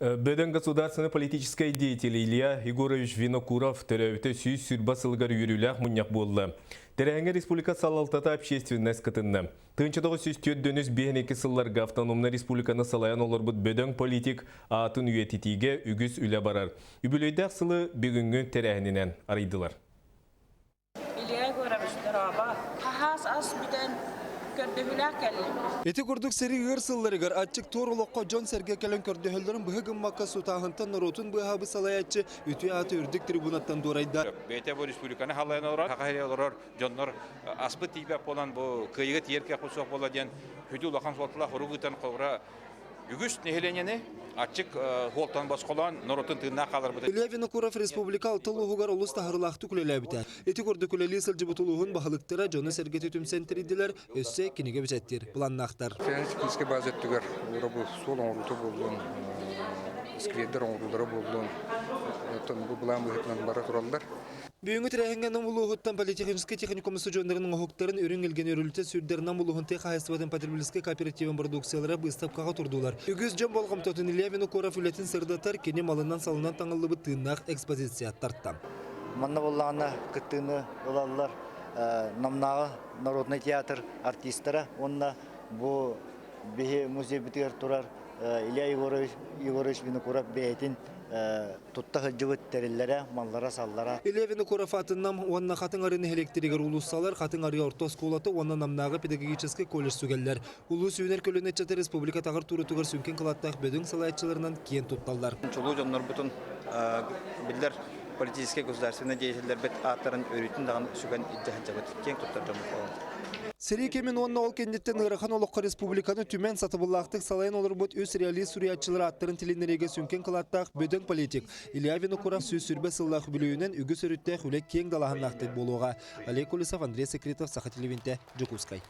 Бөдөҥ государственный политическай деятель Илья Егорович Винокуров төрөөбүтэ 120 сылыгар үөрүүлээх мунньах буолла. Тэрээһиҥҥэ республика салалтата общественность кытынна. 1904-52 сылларга автономнай республиканы салайан олорбут бөдөҥ политик аатын үйэтитиигэ үгүс үлэ барар. Үбүлүөйдээх сылы бүгүҥҥү тэрээһининэн арыйдылар. Илья Егорович, дорообо. Хаһаас ас бүтэн, көрдөһүүлээх кэллим. Ити курдук сэрии ыар сылларыгар аччык туор олоххо дьон-сэргэ кэлэн көрдөһөллөрүн быһа гыммакка сутааһынтан норуотун быыһаабыт салайааччы үтүө ааты үрдүк трибунаттан дуорайда. Бэйэтэ бу республиканы халайан олорор, саха сиригэр олорор дьоннор аспыт тиийбэт буолан бу кыайыыга тиийэр кыахпыт суох буолла диэн сүдү улахан суолталаах урук ыытан холобура үгүс нэһилиэнньэни аччык суолтан босхолоон норуотун тыыннаах хааларбыт. Илья Винокуров республика алта улууһугар олус таһарылаахтык үлэлээбитэ. Ити курдук үлэлии сылдьыбыт улууһун баһылыктара дьону-сэргэти түмсэн тэрийдилэр, өссө кинигэ бэчээттиир планнаахтар. Техническэй база өттүгэр бу суол оҥоруута буоллун, сквердэр оҥоруулара буоллун, оттон бу былаан быһыытынан бара тураллар. Бүгүҥҥү тэрээһиҥҥэ Нам улууһуттан политехническай техникум устудьуоннарын оҥоһуктарын үрүҥ илгэн өрүлтэ сүүрдэр Нам улууһун тыа хаһаайыстыбатын потребительскай кооперативын продукциялара быыстапкаҕа турдулар. Үгүс дьон болҕомтотун Илья Винокуров үлэтин сырдатар, кини малынан-салынан таҥыллыбыт тыыннаах экспозиция тарта. Манна буоллаҕына кыттыыны ылаллар Намнааҕы народнай театр артистара уонна бу биһи музейбытыгар турар Илья Егорович, Егорович Винокуров бэйэтин тутта сылдьыбыт тэриллэрэ, маллара-саллара. Илья Винокуров атынан уонна Хатыҥ Арыы нэһилиэктэригэр уулуссалар Хатыҥ Арыы орто оскуолата уонна Намнааҕы педагогическай колледж сүгэллэр. Улуус үүнэр көлүөнэ ыччата республика таҕар туурутугар сүҥкэн кылааттаах бөдөҥ салайааччыларынан киэн тутталлар. Чулуу дьоннорбутун биллэр политическай государственнай деятеллэрбит ааттарын өрүүтүн даҕаны сүгэн илдьэ сылдьабыт, киэҥ туттар дьоммут буолаллар. Сэрии кэмин уонна ол кэнниттэн ыарахан олоххо республиканы түмэн сатабыллаахтык салайан олорбут үс реалист суруйааччылар ааттарын тилиннэриигэ сүҥкэн кылааттаах бөдөҥ политик Илья Винокуров 120 сыллаах үбүлүөйүнэн үгүс өрүттээх үлэ киэҥ далааһыннаахтык буолуоҕа. Олег Колесов, Андрей Секретов, Саха телевидениетэ, Дьокуускай.